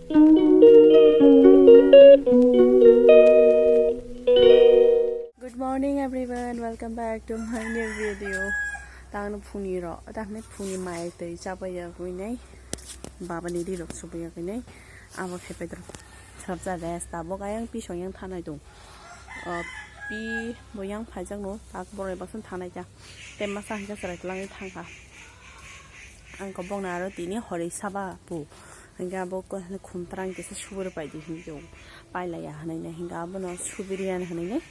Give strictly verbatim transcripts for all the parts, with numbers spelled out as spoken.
Good morning everyone, welcome back to my new video. Tangno phuni ro, tangni phuni mai tei chapaya kuinai. Baba ni ri rok subaya kuinai. Abo khe pedro. Sabja rest tabok ayang pisong yang thanai dong. Ah, pi bo yang phaijak no, tak borok bai baksan thanai kha. Tei masa hingke chwrai kwlangwi thangkha. Ang kobokno aro tini horwi saba pu. Hingke abo ko-, khum twrang kisa suburi paidi hinwi tongo. Pailaiya hinwi nai hingke abono subiriyan hinwi nai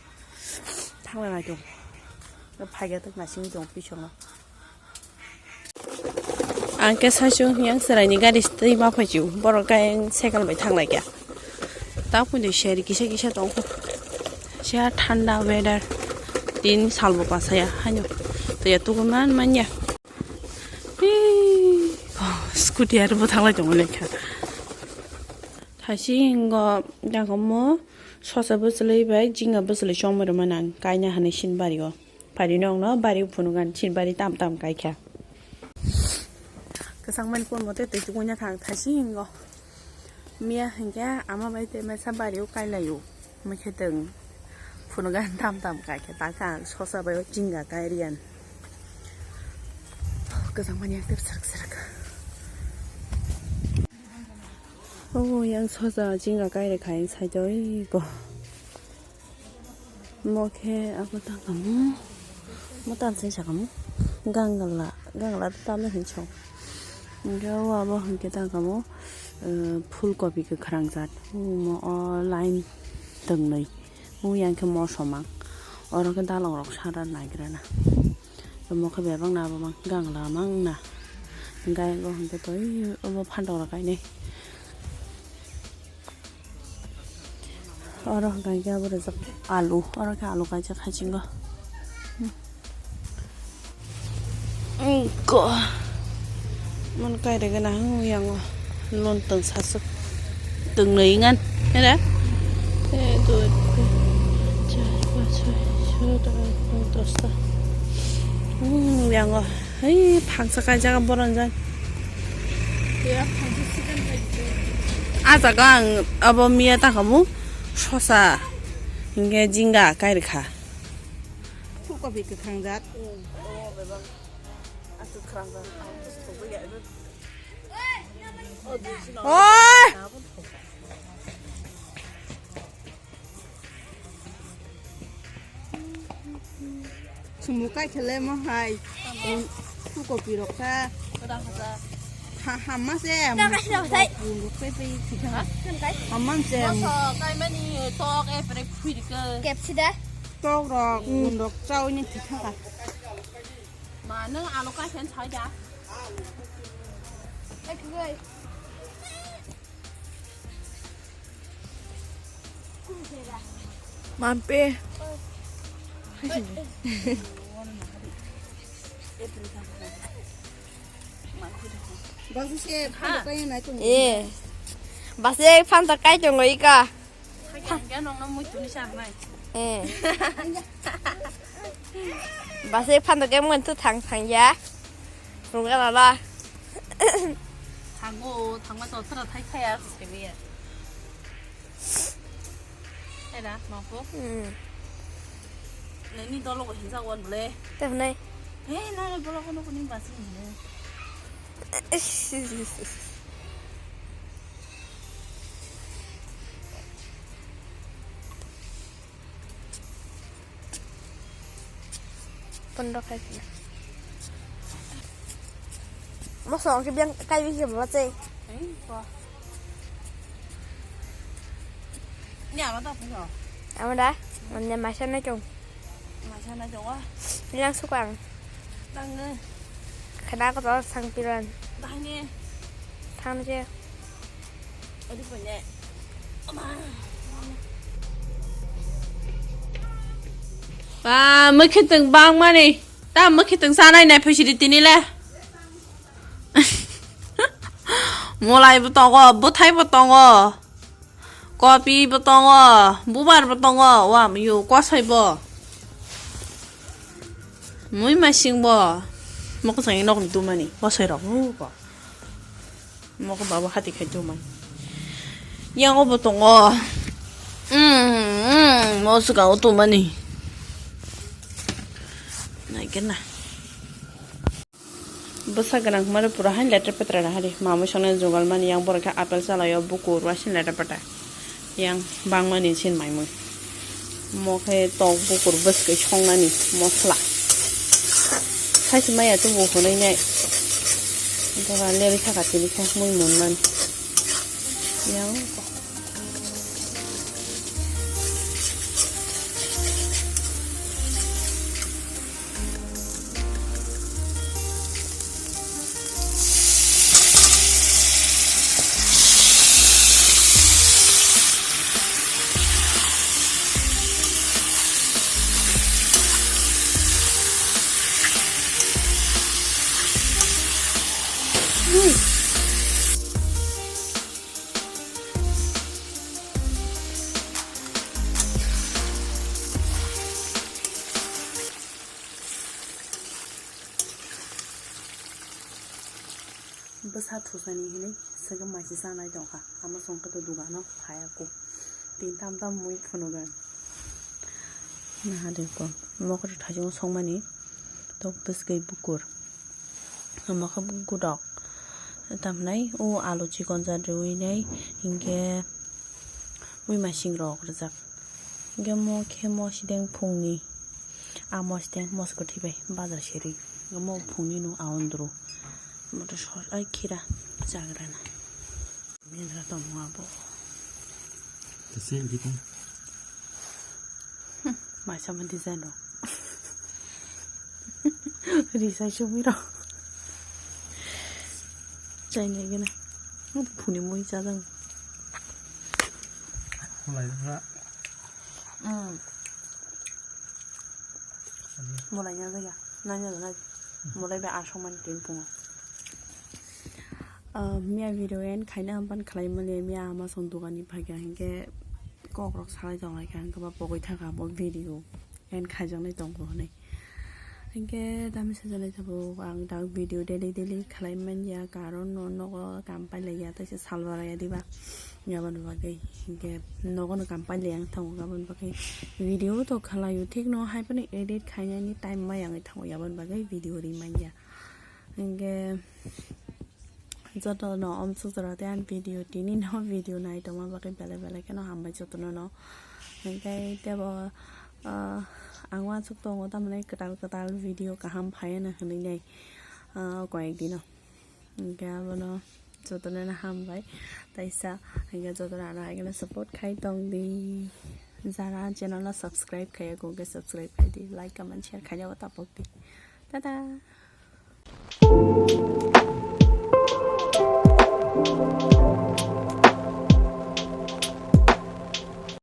thangla nai tongo. Phaikhe tok naisingwi tongo pisongo. Ang khe saichung yang chwraini gari twi ma phaichu, borok khe cycle bai thanglaikha. Ta puini seri kisa kisa tongkha. Sia thanda weather, tin salbo pasaya haino. Toya tugu man manya. Hii, oh, scooty aro bo thanglai tongo lekha. Thaisi hingo dagomo sosa bwchwlwi bai jinga bwchwlwi chongmani rwmani ang kaina hinwi sinbari o. Phaidi nokno bari phunukani sinbari tam tam kaikha. Kwchangmani kormo tei twi tukuina thang thaisi hingo. Miya hinkhe ama bai tei masa bari o kailaio. Mui khe tong phunukani tam tam kaikha. Takha ang sosa bai o jinga kairiyan. Kwchangmani yak tep sarak sarak. Obo yang sosa jinga kairikha yang saitoi ko. Mo khe abo tangkhamu, mo tansai sakamu, gangla, gangla tamle hinwi song. Hingke o abo hingke tangkhamu, eh, phul kopi kwkhwrang jat, omo o line tongnwi, o yang khe mosomang, oro khe dalongrok sara naigrana. Omo khe bebak na abo mang, gangla mang na, hingke o hingke toi obo phantok rok kainwi. Oro hwnkha khe abo rijak alu, oro khe alu kaijak hachingo. Ko mon kai rega na hung yango lon tong sasuk tong nei ngan era. Eh, dua, tiga, empat, lima, enam, tujuh, delapan, sembilan, sepuluh. Hmm, yango. Hei, phangsa kaijak borok jani. Ah jaga ang abo miya tangkhamu sosa. Hinkhe jinga kairikha. Phulkopi kwkhwrang jat. Oi! Sumu kai khele mo hai. Phulkopi rok kha. Ha, hamma se. Rok pe pe thikha. Hamma se. Kai mani tok e pre phui ke. Kep sida. Tok rok, un rok chau ni thikha. Ma nang alo kai khen chai da. Ek gai. Mampe. Basi se phano kaya na tung. Eh. Basi phano kai tung ika. Kaya nong nong mui tuni sa mai. Eh. Basi phano kai mun tu thang thang ya. Rungga lala. Thango, thangma to tra thai thai ya, se ya. Era, mangko. Hmm. Nini dolo ko hinsa wan bole. Teh nai. Eh, na dolo ko no kuning basi ni. Pondok hai kena. Mosong ke biang kai bisi baba cei. Ni ama da puno. Ama da, manya masa na cong. Masa na cong wa. Bilang sukang. Tang ne. Kena ko to sang piran. Tang ne. Tang ne. Ba, mwkhitwng bangmani. Ta mwkhitwng chanai nai phaisidi tini le. Molai bo tongo, bwthai bo tongo. Kopi bo tongo, bubar bo tongo, wa miyo kosoi bo. Mui masing bo. Mokosai nokni tumani, kosoi rok. Moko babo hati khai tumani. Yang obo tongo. Mm, mm, mo swkang o tongmani. Naikhe na. Bwsa gwnang hwnmani pura haino letra petra rw hari. Mamwi songni jugal mani yang borok khe apple chalaio bukur waising letra petra. Yang bangmani sin maimwi. Mo khe tok bukur bwskwi songnani mosla. Saisi maya tubu hwnwi nai. Dora leri saka tini khe mui munmani. Yang. Bwsa thusani hinwi swkang maisi chanai tongkha. Ama songkhe to dugano phaiya kuk. Tin tam tam mui phunugan. Naha de ko. Mokhe thaijong songmani. Tok bwskwi bukur. Mokhe bukur rok. Tamnai o alu chikon jan riwi nai. Hinkhe mui masing rok rijak. Hinkhe mo khe mo sideng phungni. A mo sideng moso kwthwi bai bazar seri. Hinkhe mo phungni no a ondro. Moto sos ai khira chagrana. Mendra tongmo abo. Tese di tong. Maisa mo design rok. Risai sumui rok. Chainai gana. Phuni mui chajang. Mulai ra. Mm. Mulai nya jaya. Nanya jaya. Mulai be asong man tin pungo. Ah, miya video end khaina hampan khlai mani miya ama song dogani phai kha hinkhe kok rok salai tong lai kha hinkhe ba pogoi thaka bo video end khaijaknai tong bo hinwi. Hinkhe tamisa jalai tabuk ang dak video daily daily khlai manya, karon no nogo kam pailaiya, taisa sal baraya diba, yaboni bagwi hinkhe nogono kam pailai ang thango, aboni bagwi video to khlaio, thik no hai phano edit khainani time maya wngwi thango, yaboni bagwi video ri manya. Hinkhe jotono omsuk jora tei ani video tini no video nai tongma bagwi belai belai kheno hambai jotono no. Hinkhe tebo, ah, ang uansuk tongo tamni kwtal kwtal video kaham phaiya no hinwi nai, ah, koyek dino. Hinkhe abono jotono no hambai taisa, hinkhe jotono ano hai kheno support khai tong di. Jara channel no subscribe khaiya kho hinkhe subscribe khai di, like, comment, share khaina bo tapok di. Tata.